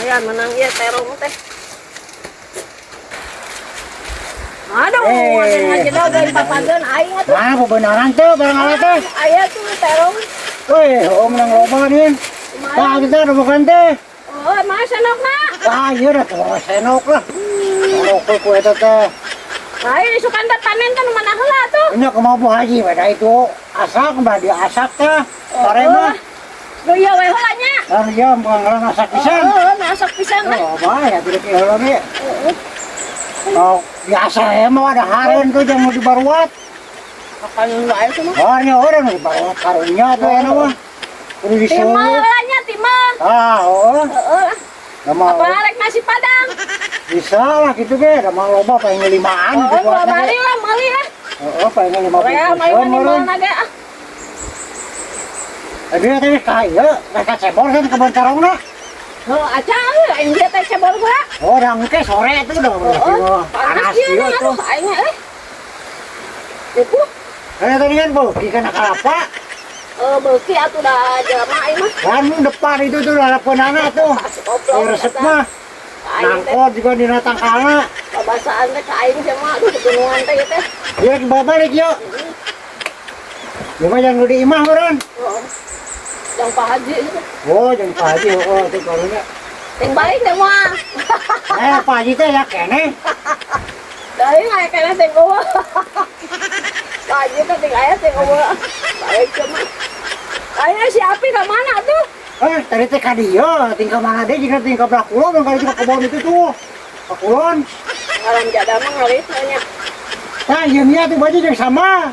Lumayan menang ieu terong teh. Aduh, Eh. ada ngajedog euy papageun aing atuh. Mana bebenaran tuh barang ala teh? Aya tuh terong. Weh, oh menang loba nih. Tah kita ada bukan teh. Oh, mah senokna. Ah, iya dah tuh senok lah. Senok ku eta teh. Lain isukan teh panen kan mana heula tuh. Ini kumaha Bu Haji beda itu asak bah dia asak teh. Sore mah. Duh ieu we heula nya. Dan iya bukan asak pisan. Oh, masak pisan lah. Oh, bahaya tidak heula ge. Oh, biasa ya mau ada haren tuh jangan di baruat. Makan wae tuh mah. Oh, ini orang di baruat karunya tuh enak mah. Kudu Timah disuruh. heula nya timah. Ah, oh. Heeh. Nama Apa rek nasi padang? Bisa lah gitu ge, da mah loba paling limaan Oh, gitu gua bali lah, meuli lah. Oh, paling lima Rea bungkus main meureun. nimbal ge ah. Tadi tadi ka ieu, ka cebor kan kebon terongna. Oh, aca euy, aing dia teh cebor heula. Oh, dah engke sore itu udah Oh, panas panas ieu ieu tuh. aduh aing euy. Itu Eh tadi kan beuki kana kalapa. eh beuki atuh da jelema aing mah. Kan depan itu tuh ada penana tuh. Goblok. Resep mah. Aing teh Nangkot juga dina tangkalna. babasaan teh ka aing sama aduh gunungan teh ieu teh. Iya ke bawah balik yuk. Ya mah jangan di imah meureun. Oh. Yang Pak Haji itu. Oh, jangan Pak Haji, oh itu karunya. Ting balik teh mah. Eh, Pak Haji teh ya keneh. Dari aya keneh ting eueuh. Pak Haji teh ting aya ting eueuh. Balik cuma. Ayo si Api ka mana tuh? Eh, tadi teh ka dieu, tinggal mana deh jika tinggal belah kulon, kali juga kebon itu tuh. Ke kulon. Ngaran jada mah ngarit nya. Nah, ieu nya tuh baju jeung sama.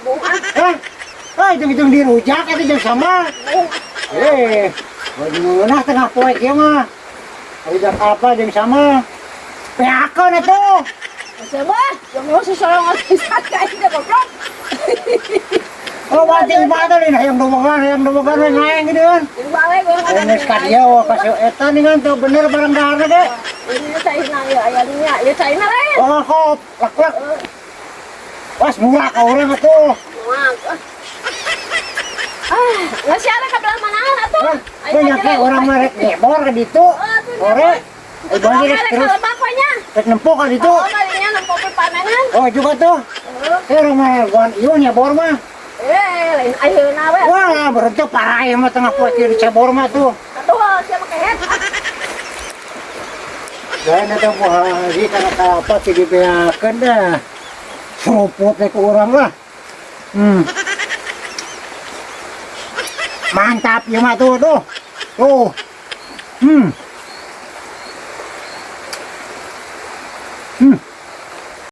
Bunga. Eh, eh hitung-hitung dirujak itu jeung sama. Bunga. Eh, baju ngeunah tengah poe kieu mah. Rujak apa jeung sama. Peakeun atuh. Siapa? Yang mau seseorang pisan ka aing teh goblok. Oh, berarti ibadah nih, hayang dobogan we ngaeng gitu kan. Ting balik gua Eh, geus ka dieu wah kasih eta nih kan tuh bener barang daharna ge. Ini caina ya aya nya, ya caina lain. Oh, kop, lak-lak. Was murah ka urang atuh. Muak. Ah, nggak sih ada ke belah manaan atuh. Hah, banyak ge urang mah rek ngebor ka ditu. Sore. Eh, bagi rek terus Lebak nya. Rek nempo ka ditu. Oh, kalinya nempo panenan. Oh, juga tuh. Heeh. Eh, urang mah buan ieu nyebor mah. Eh, lain ayeuna we. Wah, berhenti parah mah tengah poe kieu dicebor mah tuh. Aduh, siapa kehet? Dan eta Bu Haji kana kalapa ti dibeakeun dah. Seruput teh ku urang lah. Mantap ieu mah tuh, tuh. Tuh.